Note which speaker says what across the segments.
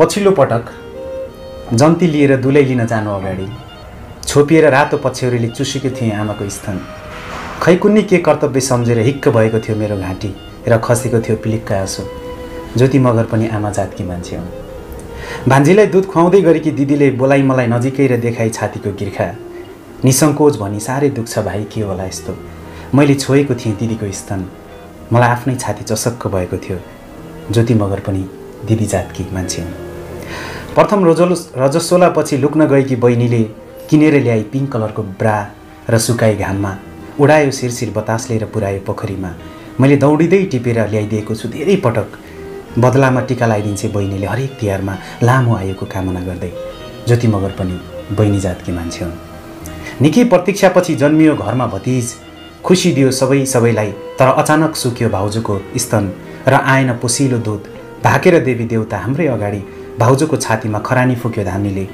Speaker 1: पछिल्लो पटक जन्ती लिएर दुलै लिन जानु अगाडि छोपिएर रातो पछ्यौरीले चुसेको थिएँ आमाको स्तन। खै कुन्नी के कर्तव्य सम्झेर हिक्क भएको थियो मेरो घाँटी र खसेको थियो पिलिक्क आँसु। ज्योति मगर पनि आमा जातकी मान्छे हुन्। भान्जीलाई दुध खुवाउँदै गरेकी दिदीले बोलाई मलाई नजिकै र देखाई छातीको गिर्खा। निसङ्कोच भनी साह्रै दुख्छ भाइ, के होला यस्तो। मैले छोएको थिएँ दिदीको स्तन। मलाई आफ्नै छाती चसक्क भएको थियो। ज्योति मगर पनि दिदी जातकी मान्छे हुन्। प्रथम रजस्वलापछि लुक्न गएकी बहिनीले किनेर ल्याई पिङ्क कलरको ब्रा र सुकाई घाममा उडायो शिरशिर बतासले र पुर्यायो पोखरीमा। मैले दौडिँदै टिपेर ल्याइदिएको छु धेरै पटक। बदलामा टिका लगाइदिन्छे बहिनीले हरेक तिहारमा लामो आयुको कामना गर्दै। ज्योति मगर पनि बहिनी जातकी मान्छे हुन्। निकै प्रतीक्षापछि जन्मियो घरमा भतिज। खुसी दियो सबैलाई, तर अचानक सुक्यो भाउजूको स्तन र आएन पोसिलो दुध। भाकेर देवी देवता हाम्रै अगाडि भाउजूको छातीमा खरानी फुक्यो धामीले।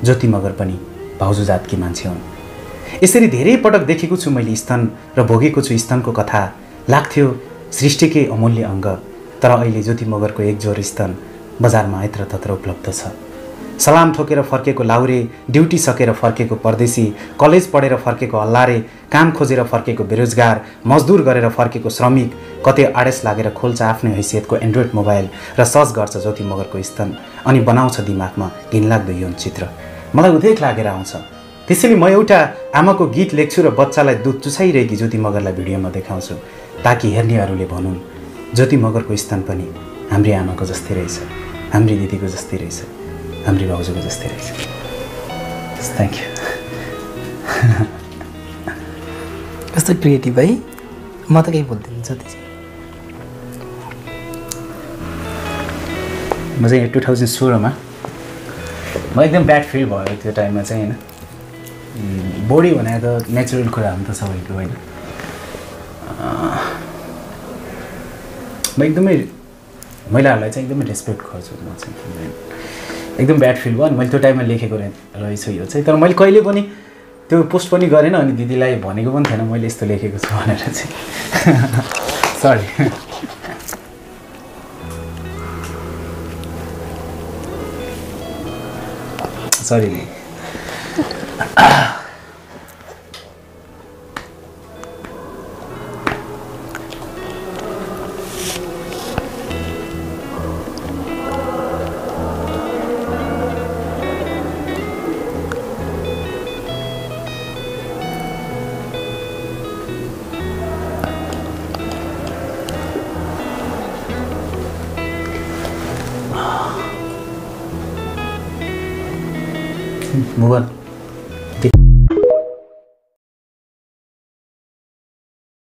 Speaker 1: ज्योति मगर पनि भाउजू जातकी मान्छे हुन्। यसरी धेरै पटक देखेको छु मैले स्तन र भोगेको छु स्तनको कथा। लाग्थ्यो सृष्टिकै अमूल्य अङ्ग। तर अहिले ज्योति मगरको एक जोर स्तन बजारमा यत्रतत्र उपलब्ध छ। सलाम ठोकेर फर्केको लाउरे, ड्युटी सकेर फर्केको परदेशी, कलेज पढेर फर्केको हल्लारे, काम खोजेर फर्केको बेरोजगार, मजदुर गरेर फर्केको श्रमिक, कतै आडेस लागेर खोल्छ आफ्नै हैसियतको एन्ड्रोइड मोबाइल र सर्च गर्छ ज्योति मगरको स्तन अनि बनाउँछ दिमागमा घिनलाग्दो यौन चित्र। मलाई उदेक लागेर आउँछ। त्यसैले म एउटा आमाको गीत लेख्छु र बच्चालाई दुध चुसाइरहेकी ज्योति मगरलाई भिडियोमा देखाउँछु, ताकि हेर्नेहरूले भनुन् ज्योति मगरको स्तन पनि हाम्री आमाको जस्तै रहेछ, हाम्री दिदीको जस्तै रहेछ, हाम्री भाउजूको जस्तै रहेछ। Thank you.
Speaker 2: कस्तो क्रिएटिभ है। म त केही बोल्दिनँ जति चाहिँ।
Speaker 1: म चाहिँ 2016 मा म एकदम ब्याड फिल भयो त्यो टाइममा चाहिँ होइन। बडी भने त नेचुरल कुरा हो नि त सबैको होइन। म एकदमै महिलाहरूलाई चाहिँ एकदमै रेस्पेक्ट गर्छु म चाहिँ। एकदम ब्याड फिल भयो अनि मैले त्यो टाइममा लेखेको रहेछु यो चाहिँ। तर मैले कहिले पनि त्यो पोस्ट पनि गरेन अनि दिदीलाई भनेको पनि थिएन मैले यस्तो लेखेको छु भनेर चाहिँ। सरी। सरी। Move on.